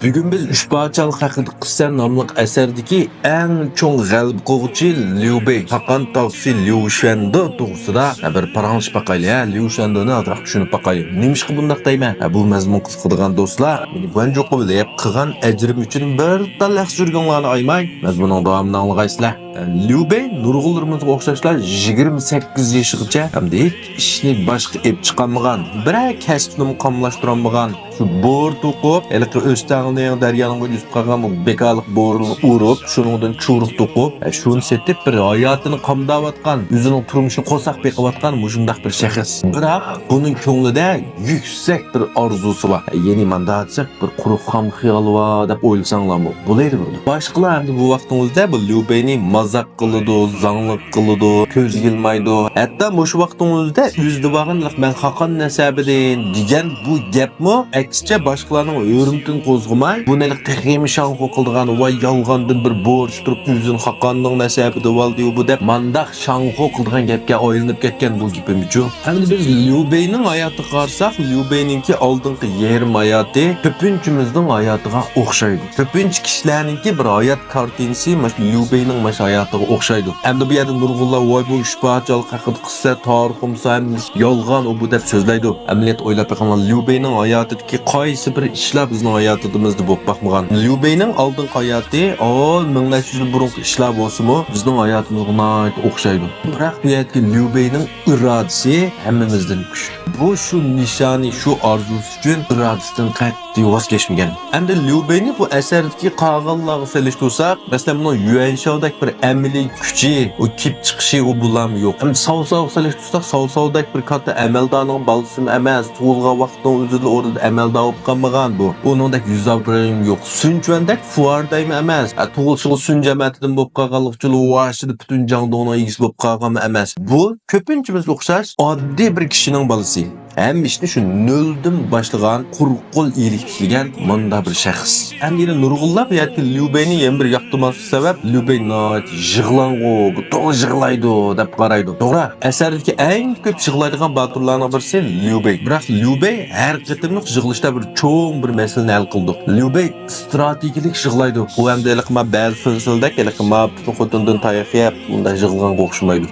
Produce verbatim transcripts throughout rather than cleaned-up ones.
بۈگۈن بىز ئۈچ پادىشاھلىق ھەققىدە قىسسە ناملىق ئەسەردىكى ئەڭ چوڭ غەلىبە قىلغۇچى ليۇ بېي، خاقان تاغىسى ليۇ شۈەندې توغرىسىدا بىر پاراڭلىشىپ باقايلى، ھە؟ ليۇ شۈەندېنى ئازراق چۈشىنىپ باقايلى. نېمىشقا بۇنداق دەيمەن؟ ھە، بۇ مەزمۇن قىزىقىدىغان دوستلار، مېنى گۇەنجۇ قىلىپ قىلغان ئەجرىم ئۈچۈن بىر تال ئەخسە چۈشۈرگەنلەرنى ئايىماي، مەزمۇننىڭ داۋامىنى ئاڭلىغايسىلەر. ليۇ بېي نۇرغۇنلىرىمىزغا ئوخشاشلا يىگىرمە سەككىز يېشىغىچە ھەمدە ھېچ ئىشنى باشقا ئېلىپ چىقالمىغان، بىرەر كەسىپنىمۇ قاملاشتۇرالمىغان، شۇ بور توقۇپ، ھېلىقى ئۆستەڭنىڭ دەريانىڭ بويىدا ئۆسۈپ قالغان بۇ بىكارلىق بورىنى ئۇرۇپ، شۇنىڭدىن چۇرۇق توقۇپ، شۇنى سېتىپ بىر ھاياتىنى قامداۋاتقان، ئۆزىنىڭ تۇرمۇشىنى قورساق بېقىۋاتقان مۇشۇنداق بىر شەخس. بىراق بۇنىڭ كۆڭلىدە يۈكسەك بىر ئارزۇسى بار. يەنى ماندا دېسەك، بىر قۇرۇق خام خىيالى بار دەپ ئويلىساڭلارمۇ بولىدۇ بىر. باشقىلار ئەمدى بۇ ۋاقتىڭىزدا بۇ ليۇ بېينى مازاق قىلىدۇ، زاڭلىق قىلىدۇ، كۆزى يىلمايدۇ. ھەتتا مۇشۇ ۋاقتىڭىزدا ئۆزىدە بارغان، مەن خاقان نەسەبىدىن دېگەن بۇ گەپمۇ ئەكسىچە باشقىلارنىڭ ھۆرمىتىنى قوزغىماي، بۇنى تېخىمۇ شاڭخۇ قىلىدىغان، ۋاي يالغاندىن بىر بورچ تۇرۇپ ئۆزىنى خاقاننىڭ نەسەبىدە ئالدى بۇ دەپ مانداق شاڭخۇ قىلىدىغان گەپكە ئايلىنىپ كەتكەن بۇ گېپىمچۇ. ئەمدى بىز ليۇ بېينىڭ ھاياتىغا قارىساق، ليۇ بېينىڭكى ئالدىنقى يېرىم ھاياتى كۆپىنچىمىزنىڭ ھاياتىغا ئوخشايدۇ. كۆپىنچە كىشىلەرنىڭكى بىر ھايات كارتىنىسى مانا شۇ ليۇ بېينىڭ مانا شۇ ھاياتىغا ئوخشايدۇ. ئەمدى بۇ يەردە نۇرغۇنلار، ۋاي بۇ ئۈچ پادىشاھلىق ھەققىدە قىسسە، تارىخ بولمىسا ھەممىسى يالغان، ئۇ بۇ دەپ سۆزلەيدۇ. ئەمەلىيەتتە ئويلاپ بېقىڭلار، ليۇ بېينىڭ ھاياتىدىكى قايسى بىر ئىشلار بىزنىڭ ھاياتىمىزدا بولۇپ باقمىغان؟ ليۇ بېينىڭ ئالدىنقى ھاياتى، ئو، مىڭ نەچچە يۈز يىل بۇرۇنقى ئىشلار بولسىمۇ، بىزنىڭ ھاياتىمىزغا ناھايىتى ئوخشايدۇ. بىراق بۇ يەردىكى ليۇ بېينىڭ ئىرادىسى ھەممىمىزدىن كۈچلۈك. بۇ شۇ نىشانى، شۇ ئارزۇسى ئۈچۈن ئىرادىسىدىن قەتئىي ۋاز كەچمىگەن. ئەمدى ليۇ بېينى بۇ ئەسەردىكى قالغانلارغا سېلىشتۇرساق، مەسىلەن، بۇنىڭ يۈەنشاۋدەك بىر ئەمەلىي كۈچى، ئۇ كېلىپ چىقىشى، ئۇ بۇلارمۇ يوق. ئەمدى ساۋساۋغا سېلىشتۇرساق، ساۋساۋدەك بىر كاتتا ئەمەلدارنىڭ بالىسىمۇ ئەمەس، تۇغۇلغان ۋاقتىنىڭ ئۆزىدىلا ئورنىدا ئەمەلدار بولۇپ قالمىغان بۇ. ئۇنىڭدەك يۈز ئابرىيىمۇ يوق. سۈنچۈەندەك فۇئاردايمۇ ئەمەس. ھە، تۇغۇلۇشىغا سۈن جەمەتىدىن بولۇپ قالغانلىقى ئۈچۈن ۋاشىدا پۈتۈن جاڭدۇڭنىڭ ئىگىسى بولۇپ قالغانمۇ ئەمەس. بۇ كۆپىنچىمىزگە ئوخشاش ئاددىي بىر كىشىنىڭ بالىسى. ھەممە ئىشنى شۇ نۆلدىن باشلىغان، قۇرۇق قول ئىگىلىك تىكلىگەن مۇنداق بىر شەخس. ئەمدى يەنە نۇرغۇنلار بۇ يەردىكى ليۇ بېينى يەنە بىر ياقتۇرماسلىقى سەۋەب، ليۇ بېي ناھايىتى يىغلاڭغۇ، بۇ تولا يىغلايدۇ دەپ قارايدۇ. توغرا، ئەسەردىكى ئەڭ كۆپ يىغلايدىغان باتۇرلارنىڭ بىرسى ليۇ بېي. بىراق ليۇ بېي ھەر قېتىملىق يىغلىشتا بىر چوڭ بىر مەسىلىنى ھەل قىلىدۇ. ليۇ بېي ئىستراتېگىيەلىك يىغلايدۇ. ئۇ ئەمدى ھېلىقى ما بەزى فىلسىلدەك، ھېلىقى ما پۇتۇن خوتۇندىن تاياق يەپ، ئۇنداق يىغلىغانغا ئوخشىمايدۇ.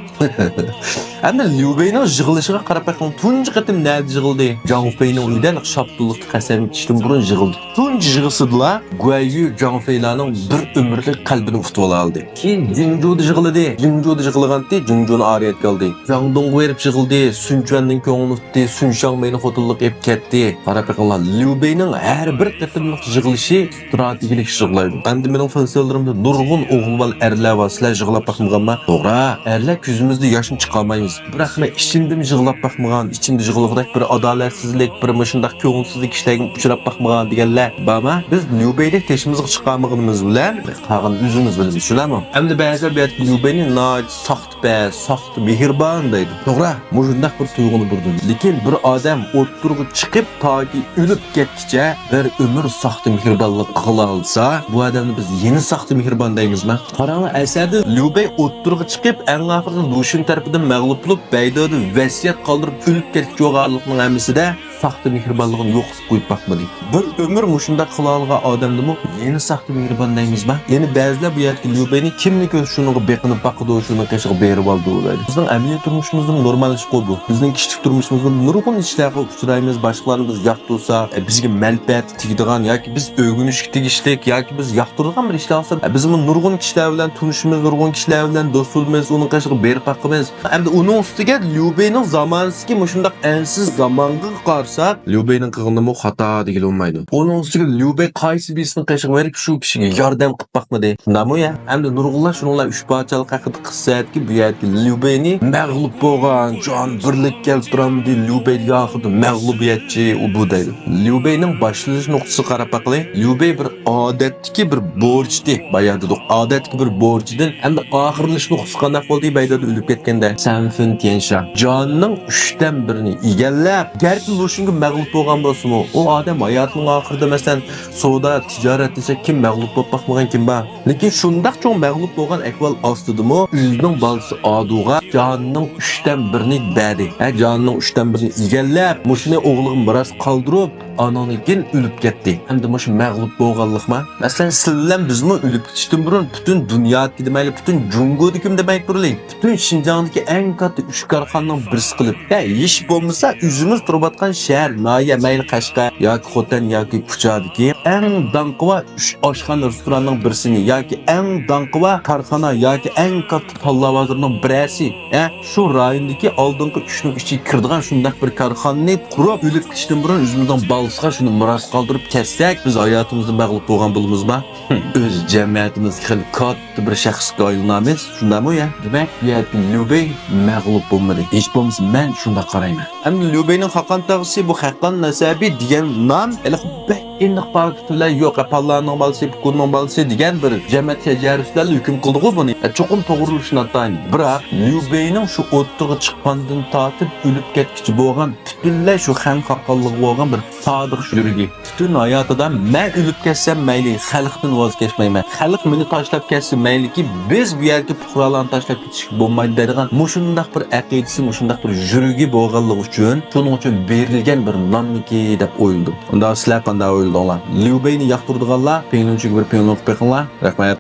ئەمدى ليۇ بېينىڭ يىغلىشىغا قاراپ بېقىڭ، تۇنجى قېتىم نەدە يىغلىدى؟ جاڭ فېينىڭ ئۆيىدە شاپتۇللۇقتا قەسەم ئىچىشتىن بۇرۇن يىغلىدى. تۇنجى يىغىسىدىلا گۇەييۈ جاڭ فېيلارنىڭ بىر ئۆمۈرلۈك قەلبىنى ئۇتۇۋالالىدى. كېيىن جىڭجۇدا يىغلىدى. جىڭجۇدا يىغلىغانتى، جىڭجۇنى ئارىيەتكە ئالدى. جاڭدۇڭغا بېرىپ يىغلىدى. سۈنچۈەننىڭ كۆڭلىنى ئۇتتى. سۈنشاڭمەينى خوتۇنلۇق ئېلىپ كەتتى. قاراپ بېقىڭلار، ليۇ بېينىڭ ھەر بىر قېتىملىق يىغلىشى ئىستراتېگىيەلىك يىغلايدۇ. ئەمدى مېنىڭ فىلسىلىرىمدە نۇرغۇن ئوغۇل بالا ئەرلەر بار، سىلەر يىغلاپ باقمىغانما؟ توغرا، ئەرلەر كۆزىمىزدە ياشنى چىقارمايمىز. بىراق مەن ئىچىمدىمۇ يىغلاپ باقمىغان، ئىچىمدە يىغلىغۇدەك بىر ئادالەتسىزلىك، بىر مۇشۇنداق كۆڭۈلسىزلىك كىشىلەرگە ئۇچراپ باقمىغان دېگەنلەر بارما؟ بىز ليۇ بېيدەك تېشىمىزغا چىقارمىغىنىمىز بىلەن قالغىنىنى ئۆزىمىز بىلىمىز، شۇنداقمۇ؟ ئەمدى بەزىلەر بۇ يەردىكى ليۇ بېينى ناھايىتى ساختىپەز، ساختا مېھرىبان دەيدۇ. توغرا، مۇشۇنداق بىر تۇيغۇنى بۇرىدۇ. لېكىن بىر ئادەم ئوتتۇرىغا چىقىپ، تاكى ئۆلۈپ كەتكىچە بىر ئۆمۈر ساختا مېھرىبانلىق قىلالىسا، بۇ ئادەمنى بىز يەنە ساختا مېھرىبان دەيمىزما؟ قاراڭلار، ئەسەردە ليۇ بېي ئوتتۇرىغا چىقىپ، ئەڭ ئاخىرىدا لۇشۈن تەرىپىدىن مەغلۇپ بولۇپ، بەيدادىن ۋەسىيەت قالدۇرۇپ ئۆلۈپ كەتكۈچە بولغانلىقنىڭ ھەممىسىدە ساختا مېھرىبانلىقىنى يوقىتىپ قويۇپ باقمىدى. بىر ئۆمۈر مۇشۇنداق قىلالىغان ئادەمنىمۇ يەنە ساختا مېھرىبان دەيمىزما؟ يەنە بەزىلەر بۇ يەردىكى ليۇ بېينى كىمنى كۆرسە شۇنىڭغا بېقىنىپ باقىدۇ، شۇنىڭ قېشىغا بېرىپ ئالىدۇ دەيدۇ. بىزنىڭ ئەمەلىي تۇرمۇشىمىزدىمۇ نورمال ئىشقۇ بۇ. بىزنىڭ كىشىلىك تۇرمۇشىمىزدا نۇرغۇن ئىشلارغا ئۇچرايمىز، باشقىلارنى بىز ياقتۇرساق، ئە، بىزگە مەنپەئەتى تېگىدىغان ياكى بىز ئۆگىنىشكە تېگىشلىك ياكى بىز ياقتۇرىدىغان بىر ئىشلار بولسا، ئە، بىزمۇ نۇرغۇن كىشىلەر بىلەن تونۇشىمىز، نۇرغۇن كىشىلەر بىلەن دوست بولىمىز، ئۇنىڭ قېشىغا بېرىپ باقىمىز. ئەمدى ئۇنىڭ ئۈستىگە ليۇ بېينىڭ زامانىسىدىكى مۇشۇنداق ئەنسىز زامانغا قارىساق، ليۇ بېينىڭ قىلغىنىمۇ خاتا دېگىلى بولمايدۇ. ئۇنىڭ ئۈستىگە ليۇ بېي قايسى بىرسىنىڭ قېشىغا بېرىپ شۇ كىشىگە ياردەم قىلىپ باقمىدى. شۇنداقمۇ يا؟ ئەمدى نۇرغۇنلار شۇنىڭ بىلەن ئۈچ پادىشاھلىق ھەققىدە قىسسەدىكى بۇ يەردىكى ليۇ بېينى مەغلۇپ بولغان، جان بىرلىك كەلتۈرەلمىدى، ليۇ بېي ئاخىرىدا مەغلۇبىيەتچى ئۇ بۇ دەيدۇ. ليۇ بېينىڭ باشلىنىش نۇقتىسىغا قاراپ باقىلى. ليۇ بېي بىر ئادەتتىكى بىر بورچتى، بايا دېدۇق، ئادەتتىكى بىر بورچىدىن ئەمدى ئاخىرلىنىش نۇقتىسى قانداق بولدى؟ بەيدادە ئۆلۈپ كەتكەندە سەن فېن تيەنشا جانىنىڭ ئۈچتىن بىرىنى ئىگىلەپ، گەرچە لۇ چۈنكى مەغلۇپ بولغان بولسىمۇ، ئۇ ئادەم ھاياتىنىڭ ئاخىرىدا، مەسىلەن، سودا، تىجارەت دېسە، كىم مەغلۇپ بولۇپ باقمىغان كىم بار؟ لېكىن شۇنداق چوڭ مەغلۇپ بولغان ئەھۋال ئاستىدىمۇ ئۆزىنىڭ بالىسى ئادۇغا جانىنىڭ ئۈچتىن بىرىنى بەردى. ھە، جانىنىڭ ئۈچتىن بىرىنى ئىگىلەپ، مۇشۇنى ئوغلىغا مىراس قالدۇرۇپ، ئانىڭدىن كېيىن ئۆلۈپ كەتتى. ئەمدى مۇشۇ مەغلۇپ بولغانلىقما؟ مەسىلەن، سىز بىلەن بىزمۇ ئۆلۈپ كېتىشتىن بۇرۇن پۈتۈن دۇنيادىكى دېمەيلى، پۈتۈن جۇڭگودىكىمۇ دېمەي تۇرۇلى، پۈتۈن شىنجاڭدىكى ئەڭ كاتتا ئۈچ كارخانىنىڭ بىرسى قىلىپ، ھە، ھېچ بولمىسا ئۆزىمىز تۇرۇۋاتقان شەھەر، ناھىيە، مەيلى قەشقەر ياكى خوتەن ياكى كۇچادىكى ئەڭ داڭقىۋا ئۈچ ئاشخانا رېستوراننىڭ بىرسىنى ياكى ئەڭ داڭقىۋا كارخانا ياكى ئەڭ كاتتا تاللا بازىرىنىڭ بىرەرسى، ھە، شۇ رايوندىكى ئالدىنقى ئۈچنىڭ ئىچىگە كىرىدىغان شۇنداق بىر كارخانىنى قۇرۇپ، ئۆلۈپ كېتىشتىن بۇرۇن ئۆزىمىزنىڭ بالىسىغا شۇنى مىراس قالدۇرۇپ كەتسەك، بىز ھاياتىمىزدا مەغلۇپ بولغان بولىمىزما؟ ئۆز جەمئىيىتىمىزدىكى خېلى كاتتا بىر شەخسكە ئايلىنىمىز، شۇنداقمۇ يا؟ دېمەك، بۇ يەردە ليۇ بېي مەغلۇپ بولمىدى. ھېچ بولمىسا مەن شۇنداق قارايمەن. ئەمدى ليۇ بېينىڭ خاقان تاغىسى، بۇ خەقان نەسەبى دېگەن نام ھېلىقى بەك ئېنىق پاكىت بىلەن يوق، پالانىڭ بالىسى، پۇكۇننىڭ بالىسى دېگەن بىر جەمەت شەجەرىسى بىلەن ھۆكۈم قىلدىغۇ بۇنى. چوقۇم توغرىلىشى ناتايىن. بىراق ليۇ بېينىڭ شۇ ئوتتۇرىغا چىققاندىن تارتىپ ئۆلۈپ كەتكۈچە بولغان پۈتۈنلەي شۇ خەن خاقانلىقىغا بولغان بىر سادىق يۈرىكى. پۈتۈن ھاياتىدا مەن ئۆلۈپ كەتسەم مەيلى، خەلقتىن ۋاز كەچمەيمەن. خەلق مېنى تاشلاپ كەتسە مەيلىكى، بىز بۇ يەردىكى پۇقرالارنى تاشلاپ كېتىشكە بولمايدۇ دەيدىغان مۇشۇنداق بىر ئەقىدىسى، مۇشۇنداق بىر يۈرىكى بولغانلىقى ئۈچۈن، شۇنىڭ ئۈچۈن بېرىلگەن بىر ناممىكى دەپ ئويلىدىم. ئۇنداق سىلەر قانداق ئويلىدىڭلار؟ ليۇ بېينى ياقتۇرىدىغانلار پىڭلۈنچۈگە بىر پىڭلۈن قىلىپ بېقىڭلار. رەھمەت.